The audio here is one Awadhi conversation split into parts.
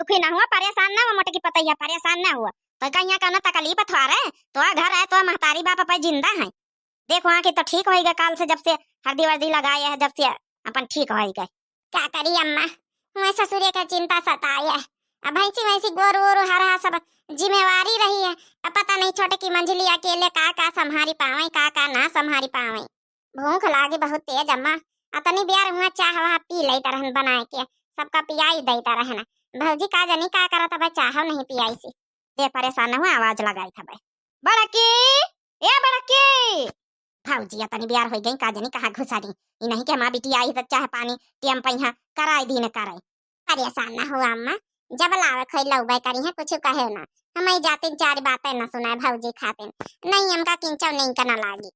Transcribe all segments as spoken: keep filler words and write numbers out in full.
दुखी ना हुआ, परेशान ना हुआ, मोटकी पतैया, परेशान ना हुआ। तो कहिया कौनो तकलीफ थोड़े, तो घर है, तो महतारी बाप पे जिंदा है। देखो, वहाँ की तो ठीक होइगा काल से, जब से हरदी वर्दी लगाए है, जब से अपन ठीक होइगा। का करी अम्मा, मैं ससुरे का चिंता सताए है। अब भैंसी वैसी गोरू ओरू हरा सब जिम्मेवारी रही है। अब पता नहीं छोटकी मंझली अकेले का का संभारी पावे, का का ना संभारी पावे। भूख लागी बहुत तेज अम्मा। अतनी बेर हुआ चाह वहाँ पी लेत रहन बनाए के, सबका पियाई देत रहन। भौजी का जानी का करत हवे, चाहो नहीं पियाई सी। दे परेशान न हुआ, आवाज लगाई था बे। बड़की, ए बड़की। भौजी अतनी बेर हो गई, का जानी कहाँ घुसरी। ई नहीं कि हमार बिटिया आई तो चाह पानी टेम पे यहाँ कराई दीन करे। परेशान ना हुआ अम्मा, जब लावे खोई लौबे करी है, कुछ कहे ना। हम ही जातिन चार बातें न सुनाए भौजी खातिन। नहीं हमका किंचव नहीं करना लागी।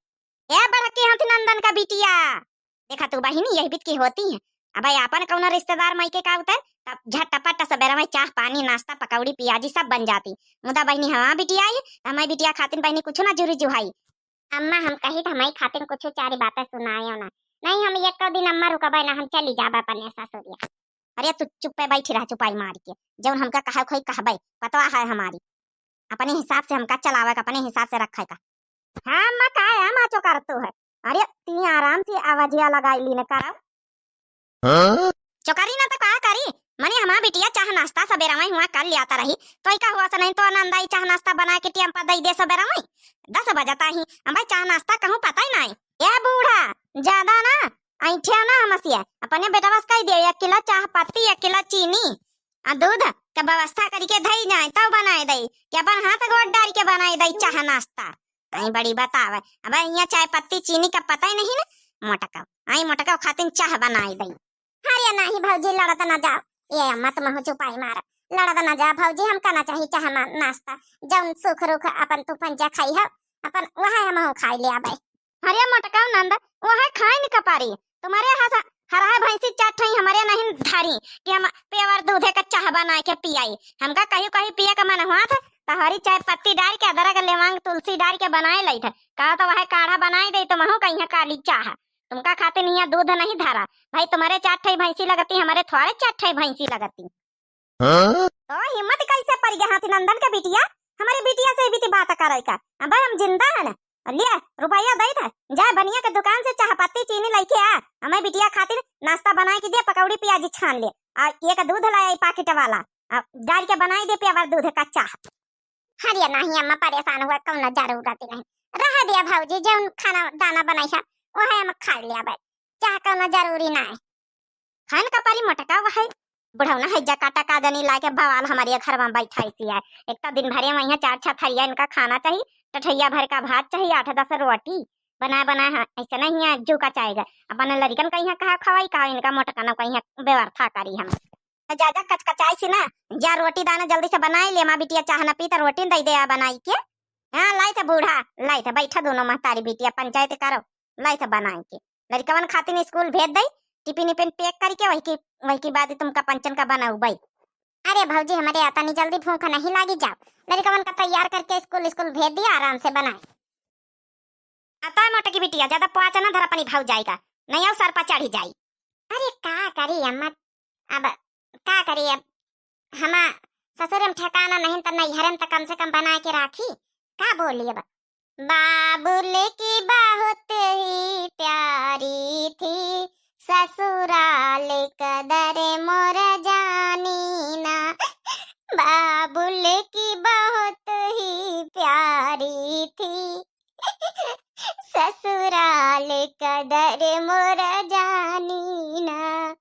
ए बड़की हाथी नंदन का बिटिया, देखा तू बहिनी यही बीत की होती है। अब आपन कौनो रिश्तेदार माई के का उतर, तब झटपट सबेरा में चाह पानी नाश्ता पकौड़ी पियाजी सब बन जाती। मुदा बहिनी हमार बिटिया आई, त हमार बिटिया खातिन बहिनी कुछ ना जुरी जुहाई। अम्मा हम कही त हमारी खातिन कुछ चार बातें सुनायो ना। नहीं हम एक दिन अम्मा रुकबे ना, हम चली जाबे अपने ससुरिया। अरे तू चुप्पे बैठी रह चुपाई मार के, जौन हमका कहे खोई कहबे, पतवा है हमारी। अपने हिसाब से हमका चलावे के, अपने हिसाब से रखे का। हाँ अम्मा, का है अम्मा चोकर तू है? अरे ती आराम से आवाजिया लगाई ली न कराओ। हाँ? चोकरी ना तो का करी, मने हमार बिटिया चाह नाश्ता सबेरा में हुआ कर लियाता रही, तो ई का हुआ से नहीं तो नंदाई चाह नाश्ता बना के टेम पर दई दे सबेरा में। दस बजता ही, अब भाई चाह नाश्ता कहूँ पता ही नहीं। ए बूढ़ा, ज्यादा ना ऐठे ना हमसिया, अपने बेटवा से कह दियो एक किलो चाह पत्ती, एक किलो चीनी, आ दूध के व्यवस्था करी के धई जाए, तब बनाए दई, कि अपन हाथ गोड़ डाल के बनाए दई चाह नाश्ता। आई बड़ी बतावे, अब यहाँ चाय पत्ती चीनी का पता ही नहीं ना, मोटका, आई मोटका खातिन चाह बनाए दई। अरे नहीं भौजी, लड़त ना जाओ, ये मत महू चुपाई मार, लड़त ना जाओ भौजी, हमका ना चाही चाह मा-, नाश्ता, जौन सुख रुख अपन तू पंचा खाई है, अपन वह हमहू खाई ले आबे। अरे मोटका नंद, वह खाइन का पारी, तुम्हारे यहाँ से हरहा भैंसी चार ठई हमारे नहीं धारी कि हम पेवर दूधे का चाह बनाए के पियाई। हमका कहीं कहीं पिए का मन हुआ था, तहरी चाय पत्ती डाल के, अदरक, लेवांग, तुलसी डाल के बनाए लई था, कहा तो वह काढ़ा बनाए दे, तुमहू कहीं काली चाह। तुमका खातिर हियाँ दूध नहीं धरा भाई, तुम्हारे चार ठई भैंसी लगती, हमारे थोड़े चार ठई भैंसी लगती। हाँ? तो हिम्मत कैसे पड़ गया हाथी नंदन के बिटिया, हमारे बिटिया से भी बात करे का? अब हम जिंदा है ना, लिए रुपया दे था, जा बनिया के दुकान से चाह पत्ती चीनी लेके आ, हमारे बिटिया खातिर नाश्ता बनाए के दे, पकौड़ी पियाजी छान ले, आ एक दूध लाए पाकिट वाला, आ डाल के बनाए दे पेवर दूध का चाह। अरे नहीं अम्मा, परेशान हुआ कौनो जरूरत नहीं। रह दिया भौजी, जौन खाना दाना बनाई है वह हम खा लिया बे, चाह कौनो जरूरी ना है। खान का पारी मोटका वह बुढ़ौना है जकाटा का जनी लाके बवाल हमारे घर में बैठाई सी है। एक तो दिन भरे में यहाँ चार छह थरिया इनका खाना चाहिए, टठैया भर का भात चाहिए, आठ दस रोटी बनाए बनाए, हाँ, ऐसे नहीं है जू का चाहेगा। अपन लड़िकन का यहाँ कहा खवाई, कहा इनका मोटका ना कहीं व्यवस्था करी हम। जा, जा, कचकचाई से ना, जा रोटी दाना जल्दी से बनाई ले, माँ बिटिया चाह न पी त रोटी दे दे आ बनाई के। हाँ, लाई थे बूढ़ा, लाई थे, बैठा दोनों महतारी बिटिया, पंचायत करो, लाई थे बनाई के। लड़िकवन खातिन स्कूल भेज दई, टिफिन इफिन पैक करके वही की, वही की बाद तुमका पंचन का बनाऊ बई। अरे भौजी, हमारे अतनी जल्दी भूख नहीं लागी, जाओ लड़िकवन का तैयार करके स्कूल, स्कूल भेज दिया, आराम से बनाए। अतः मोटकी बिटिया, ज्यादा पोआचा ना धर अपनी भौजाई का, नहीं आओ सर पर चढ़ी जाई। अरे का करी अम्मा, अब का करी, अब हमा ससुर में ठिकाना नहीं त नैहर में त कम से कम बना के राखी, का बोली अब। बाबुल की बहुत ही प्यारी थी, ससुराल कदर मोर जानी ना। बाबुल की बहुत ही प्यारी थी, ससुराल कदर मोर जानी ना।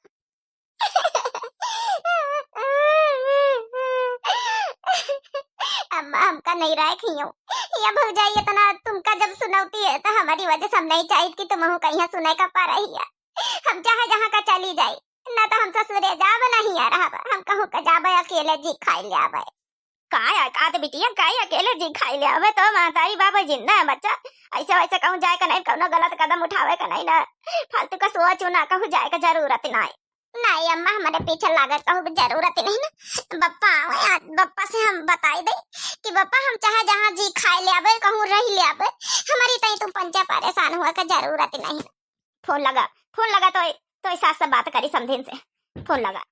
अम्मा, हमका नहीं राय खियो। या भौजाई इतना तुमका जब सुनौती है, तो हमारी वजह से हम नहीं चाहित कि तुमहू कहीं सुने का पा रही है। हम चाहे जहाँ का चली जाई, ना तो हम ससुरे जाब, नहीं आ रहब। हम कहूँ का जाब, अकेले जी खाई ले आवे। काय औकात बिटिया, काय अकेले जी खाई ले आवे? तो महतारी बाबू जिंदा है बच्चा, ऐसे वैसे कहूँ जाए का नहीं, कौनो गलत कदम उठावे का नहीं ना, फालतू का सोच ना, कहूँ जाए का जरूरत नहीं। नहीं अम्मा, हमारे पीछे लागत कहूँ की जरूरत ही नहीं ना। बप्पा आवे, आज बप्पा से हम बताई दे कि बप्पा हम चाहे जहाँ जी खाई ले आवे, कहूँ रही ले आवे, हमारी तई तुम पंचा परेशान हुआ का जरूरत ही नहीं। फोन लगा, फोन लगा तो, तो सास से बात करी समधिन से। फोन लगा।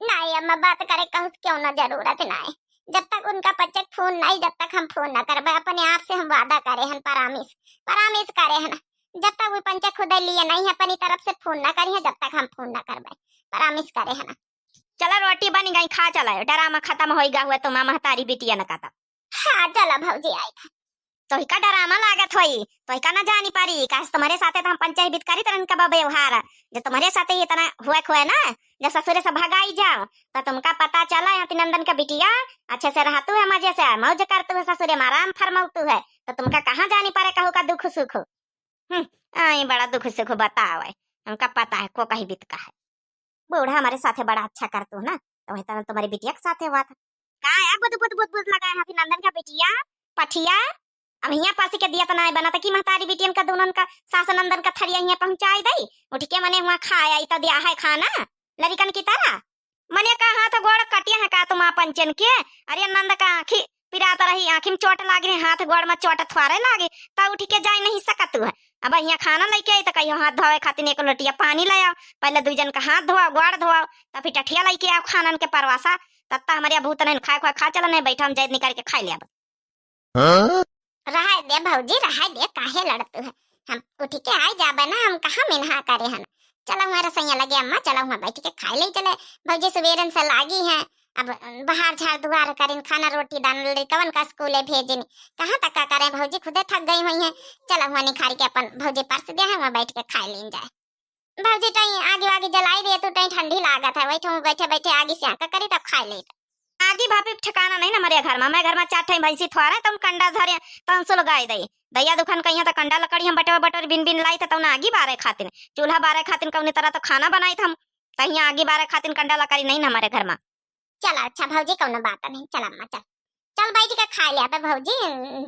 नाहीं अम्मा, बात करे कहूँ से क्यों ना जरूरत नाहीं। जब तक उनका पंचे फोन नाहीं, जब तक हम फोन ना करबे, अपने आप से हम वादा करे हन, प्रॉमिस, प्रॉमिस करे हन। जब तक वो पंचे खुदे लिए नाहीं है अपनी तरफ से फोन ना करी है, जब तक हम फोन ना करबे, प्रॉमिस करे हन। चला रोटी बनी गई, खा चला, ड्रामा खतम होइगा हुआ तुम्हार महतारी बिटिया न का तब। हाँ, चला भौजी, आई था। तोहिका ड्रामा लागत होई, तोहिका ना जानी पारी, काहे से तुम्हरे साथे तो हम पंचे ही बित करी तरन का बा व्यवहार, जो तुम्हरे साथे ही इतना हुआ खोए ना, जब ससुरे से भगाई जाओ, तो तुमका पता चला, यहाँ नंदन का बिटिया अच्छे से रहतू है, मजे से मौज करतू है, ससुरे में आराम फरमावतू है, तो तुमका कहाँ जानी पारे कहू का दुख सुख। हम्म, आई बड़ा दुख सुख बतावे, हमका पता है को कहीं बित का है। बूढ़ा हमारे साथे बड़ा अच्छा करतू ना, तो वही तरह तुम्हारी बिटिया के साथे हुआ था। का है बुद बुद बुद बुद लगाए हाथी नंदन का बिटिया, पठिया। अब हियाँ पासी के दिया तो ना बना था कि महतारी बिटियन का दोनों का सास नंदन का थरिया हियाँ पहुँचाई दई, उठ के मने हुआ खाए आई तो दिया है खाना लड़िकन की तरह। मने का हाथ गोड़ कटिया है का तुम पंचन के? अरे नंद का आँखी पिरात रही, आँखी में चोट लागी रही, हाथ गोड़ में चोट थ्वारे लागी, त उठ के जाए नहीं सकत है। अब हियाँ खाना लेके आई त कहियो हाथ धोवे खातिर एक लोटिया पानी ले आओ, पहले दुई जन का हाथ धोआओ, गोड़ धोआओ, तब फिर टठिया लेके आओ खानन के परवासा, तब तक हमारे भूत नहीं खाए खुआ खा चला नहीं बैठा हम जैद निकाल के खाई ले अब। हाँ? रहाय दे भौजी, रहाय दे, काहे लड़तू है? हम उठ के आए जाबे ना, हम कहाँ मिनहा करे हन। चला हुआ रसोइया लगे अम्मा, चला हुआ बैठ के खाए ले चले। भौजी सुबेरन से लागी है, अब बाहर झाड़ दुआर करिन, खाना रोटी दान लड़िकवन का स्कूले भेजिन, कहाँ तक का करें भौजी, खुदे थक गई हुई है। चला हुआ निखार के अपन भौजी परस दे है, वहाँ बैठ के खाए लीन जाए। भौजी, तई आगी वागी जलाई दे तू, तई ठंडी लागत है, वही ठो बैठे बैठे आगी से आका करी तब खाए ले। आगी भापी के ठिकाना नहीं ना हमारे घर में, मैं घर में चार ठे भैंसी थ्वारे, तउन कंडा धरे, तउन सुलगाई दई। दैया दुखन कहिया त कंडा लकड़ी हम बटोर बटोर बिन बिन लाई, त तउन आगी बारे खातिर, चूल्हा बारे खातिर कौनी तरह तो खाना बनाई हम, तहिया आगी बारे खातिर कंडा लकड़ी नहीं ना हमारे घर में। चला अच्छा भौजी, कौनो बात नहीं, चल अम्मा चल, चल बैठ के खाए ले। अबे भौजी,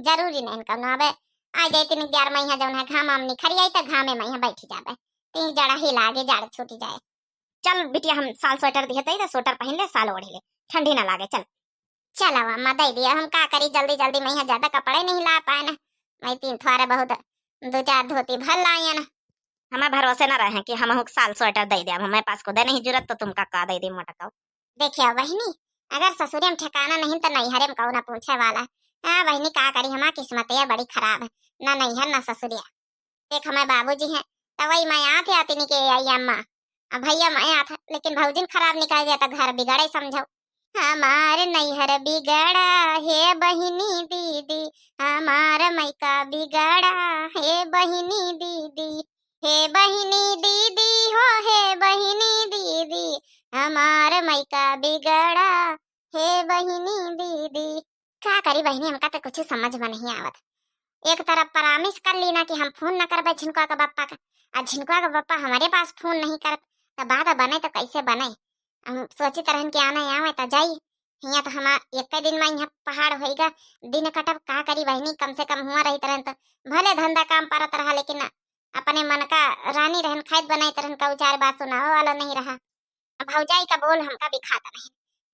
जरूरी नहीं कौनो, अबे आ जाए तीन ग्यारह महीना जौन है घाम आम निखर आई त घामे में यहाँ बैठ जाबे, तीन जड़ा ही लागे, जाड़ छूट जाए। चल बिटिया, हम साल स्वेटर दिए तई, त स्वेटर पहन ले, साल ओढ़ ले, ठंडी ना लागे, चल। चला अम्मा, दे दिया, हम का करी, जल्दी जल्दी में यहाँ ज्यादा कपड़े नहीं ला पाए ना, मैं तीन थ्वारे बहुत दो चार धोती भर लाए ना। हमें भरोसे ना रहे कि हम हुक साल स्वेटर दे दिया, हमारे पास खुदे नहीं जरूरत तो तुमका का दे दी मोटकाऊ। देखिया बहिनी, अगर ससुरे में ठिकाना नहीं तो नैहरे में कौन पूछे वाला। हाँ बहिनी, का करी, हमार किस्मत ये बड़ी खराब है, ना नैहर ना ससुरिया। देख हमारे बाबूजी हैं, तो वही मैं आते आती नहीं के आई अम्मा, अब भैया मैं आत, लेकिन भौजिन खराब निकाल दिया तो घर बिगड़े समझो। हमार नैहर बिगड़ा हे बहिनी दीदी, हमार मैका बिगड़ा हे बहिनी दीदी, हे बहिनी दीदी हो, हे बहिनी दीदी, हमार मैका बिगड़ा हे बहिनी दीदी। का करी बहिनी, हमका तो कुछ समझ में नहीं आवत। एक तरफ प्रॉमिस कर ली ना कि हम फोन न करबे झिनकुआ के बप्पा का, आ झिनकुआ के बप्पा हमारे पास फोन नहीं करत, तो बात बने तो कैसे बने? हम सोचित रहन कि आना आवे तो जाई, हियाँ तो हमार एक दिन में यहाँ पहाड़ होइगा, दिन कटब का करी बहिनी, कम से कम हुआ रहित रहन तो भले धंधा काम परत रहा, लेकिन अपने मन का रानी रहन, खाइत बनाइत रहन, का चार बात सुनावे वाला नहीं रहा। अब भौजाई का बोल हमका बिखात नहीं,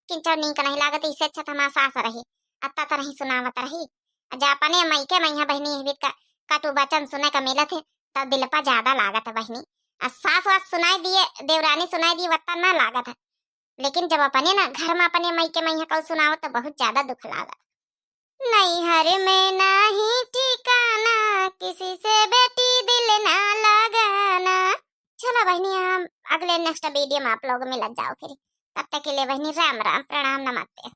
किंचो नीक नहीं लागत, इससे अच्छा तो हमार सास रही, अत्ता तो नहीं सुनावत रही। आ जा अपने मइके में यहाँ बहिनी हिबित का कटु वचन सुने का मिलत है, तब दिल पर ज्यादा लागत है बहिनी। आ सास वास सुनाई दिए, देवरानी सुनाई दिए, वत्ता ना लागत है, लेकिन जब अपने ना घर में अपने मइके में यहाँ कऊ सुनावत तो बहुत ज्यादा दुख लागत। नैहर में नाही ठिकाना, किसी से बेटी दिल ना लगाना। चलो बहिनी, हम अगले नेक्स्ट वीडियो में आप लोग मिलत जाओ फिर, तब तक के लिए बहिनी राम राम, प्रणाम, नमस्ते।